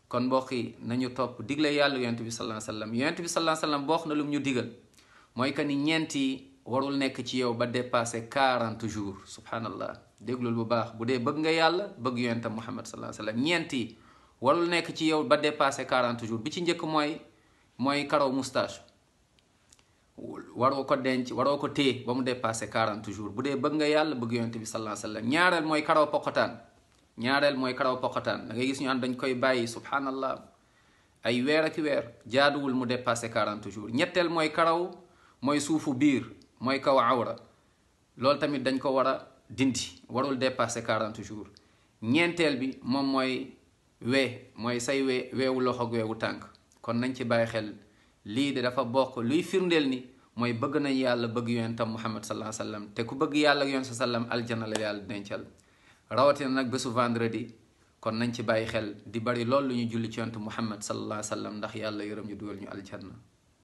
kon mbokk yi nañu topp digle yàlla yonent bi sallallahu alayhi wasallam yonent bi sallallahu alayhi wasallam bokk na lum ñu digal mooy que ni ñeenti warul nekk ci yow ba dépassé 40 jours subhanallah déglul bu baax bu dee bëgg nga yàlla bëgg yonent Muhammad sallallahu alayhi wasallam ñeenti warul nekk ci yow ba dépassé 40 jours bi ci njëkk mooy karaw moustache waroo ko denc waroo ko téye ba mu dépassé 40 jours bu dee bëgg nga yàlla bëgg yonent bi sallallahu alayhi wasallam ñaareel mooy karaw poqotaan da ngay gis ñu ànd dañ koy bàyyi subhanallah ay weer ak weer jaaduwul mu dépassé 40 jours ñetteel mooy suufu biir mooy kaw awra loolu tamit dañ ko war a dindi warul dépassé 40 jours ñeenteel bi moom mooy mooy say weewu loxo ak weewu tànk kon nañ ci bàyyi xel lii de dafa bokk luy firndeel ni mooy bëgg nañ yàlla bëgg yonentam Muhammad sallallahu alayhi wasallam te ku bëgg yàlla ak yonent sallam aljana la yàlla dencal rawatina nag bésu vendredi kon nañ ci bàyyi xel di bari loolu lu ñu julli ci yonent Muhammad sallallahu alayhi wasallam ndax yàlla yërëm ñu dugal ñu aljanna